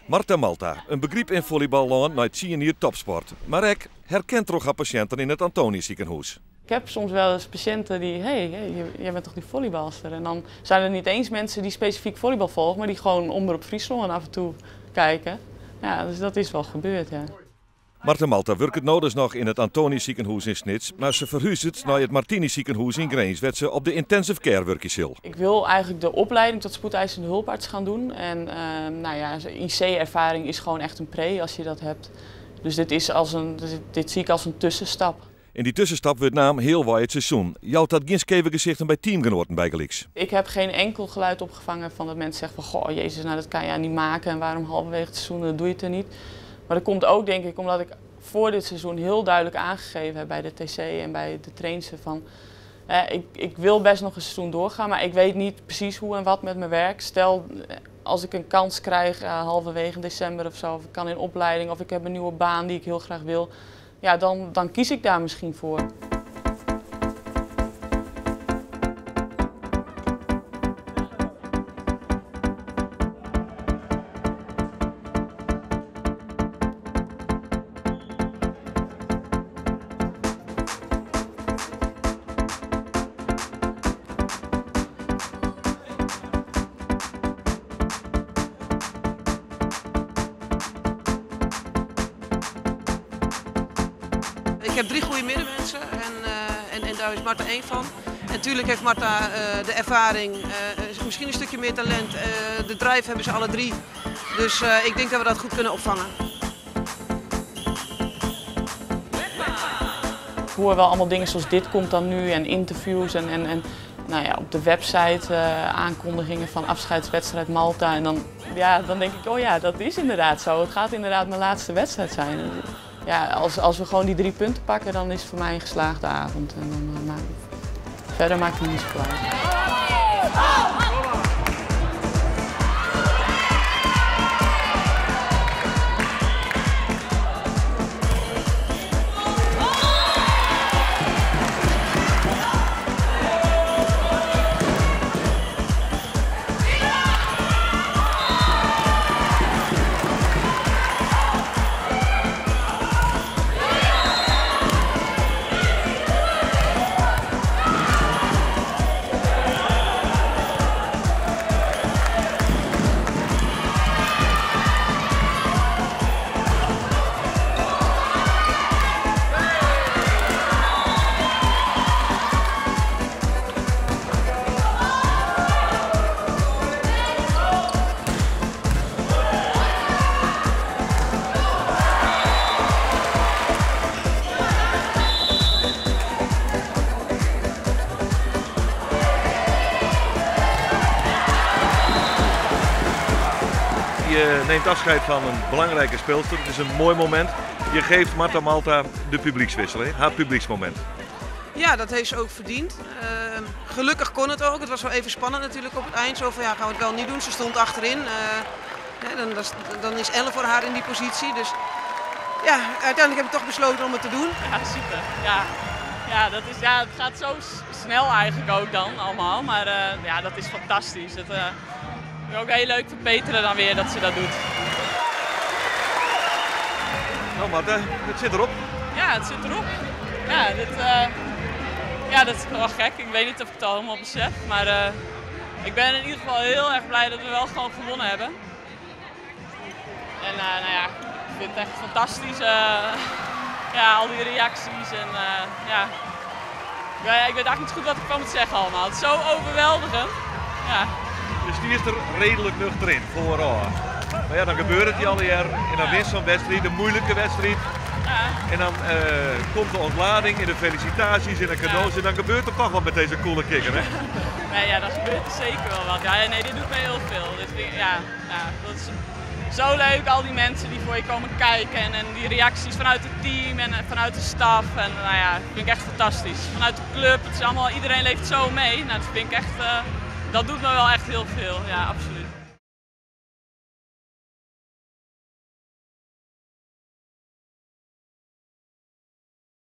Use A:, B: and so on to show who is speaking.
A: Martha Malta, in begryp yn follyballân nei 10 jier topsport, mar ek herkend troch har pasjinten yn it Antonius sikehûs.
B: Ik heb soms wel eens patiënten die, hey, hey, jij bent toch die volleybalster? En dan zijn het niet eens mensen die specifiek volleybal volgen, maar die gewoon Omrop Fryslân af en toe kijken. Ja, dus dat is wel gebeurd, ja.
A: Martha Malta wurket no dus noch yn it Antonius sikehûs yn Snits, mar se ferhuzet nei it Martini sikehûs yn Grins, wêr't se op de intensive care wurkje sil.
B: Ik wil eigenlijk de opleiding tot spoedeisende hulparts gaan doen. En nou ja, IC-ervaring is gewoon echt een pre als je dat hebt. Dus dit zie ik als een tussenstap.
A: En dy tussenstap wurdt naam healwei it seizoen. Jout dat gjin skeve gesichten by teamgenoaten bygelyks?
B: Ik heb geen enkel geluid opgevangen van dat mensen zeggen van goh, jezus, nou dat kan jij niet maken en waarom halverwege het seizoen, dat doe je het er niet. Maar dat komt ook denk ik omdat ik voor dit seizoen heel duidelijk aangegeven heb bij de TC en bij de trainster van, ik wil best nog een seizoen doorgaan, maar ik weet niet precies hoe en wat met mijn werk. Stel, als ik een kans krijg halverwege december of zo, of ik kan in opleiding of ik heb een nieuwe baan die ik heel graag wil, ja, dan kies ik daar misschien voor.
C: Ik heb 3 goede middenmensen en daar is Martha één van. En natuurlijk heeft Martha de ervaring, misschien een stukje meer talent. De drive hebben ze alle 3. Dus ik denk dat we dat goed kunnen opvangen.
B: Ik hoor wel allemaal dingen zoals dit komt dan nu en interviews en op de website aankondigingen van afscheidswedstrijd Malta. En dan denk ik, oh ja, dat is inderdaad zo. Het gaat inderdaad mijn laatste wedstrijd zijn. Ja, als we gewoon die 3 punten pakken, dan is het voor mij een geslaagde avond. En dan maakt het, verder maakt het me niet zoveel uit.
A: Je neemt afscheid van een belangrijke speelster. Het is een mooi moment. Je geeft Martha Malta de publiekswissel, hè? Haar publieksmoment.
C: Ja, dat heeft ze ook verdiend. Gelukkig kon het ook. Het was wel even spannend natuurlijk op het eind. Zo van, ja, gaan we het wel niet doen. Ze stond achterin. Dan is Elle voor haar in die positie. Dus ja, uiteindelijk heb ik toch besloten om het te doen.
B: Ja, super. Ja. Ja, dat is, ja, het gaat zo snel eigenlijk ook dan allemaal. Maar ja, dat is fantastisch. Dat is ook heel leuk voor Petra dan weer dat ze dat doet.
A: Nou Martha, het zit erop.
B: Ja, het zit erop. Ja, dat is wel gek. Ik weet niet of ik het al helemaal besef. Maar ik ben in ieder geval heel erg blij dat we wel gewoon gewonnen hebben. En ik vind het echt fantastisch. Al die reacties en ja. Ja, ik weet eigenlijk niet goed wat ik van moet zeggen allemaal. Het is zo overweldigend. Ja.
A: Je stiert er redelijk nuchter in, vooraf. Maar ja, dan gebeurt het die alle jaar. En dan wint zo'n wedstrijd, een moeilijke wedstrijd. En dan komt de ontlading in de felicitaties, in de cadeaus. En dan gebeurt er toch wat met deze coole kikker, hè?
B: Nee, ja, dan gebeurt er zeker wel wat. Ja, nee, dit doet me heel veel. Dit vind ik, ja, ja, dat is zo leuk, al die mensen die voor je komen kijken. En die reacties vanuit het team en vanuit de staf. En nou ja, dat vind ik echt fantastisch. Vanuit de club, het is allemaal, iedereen leeft zo mee. Nou, dat vind ik echt, dat doet me wel echt heel veel. Ja, absoluut.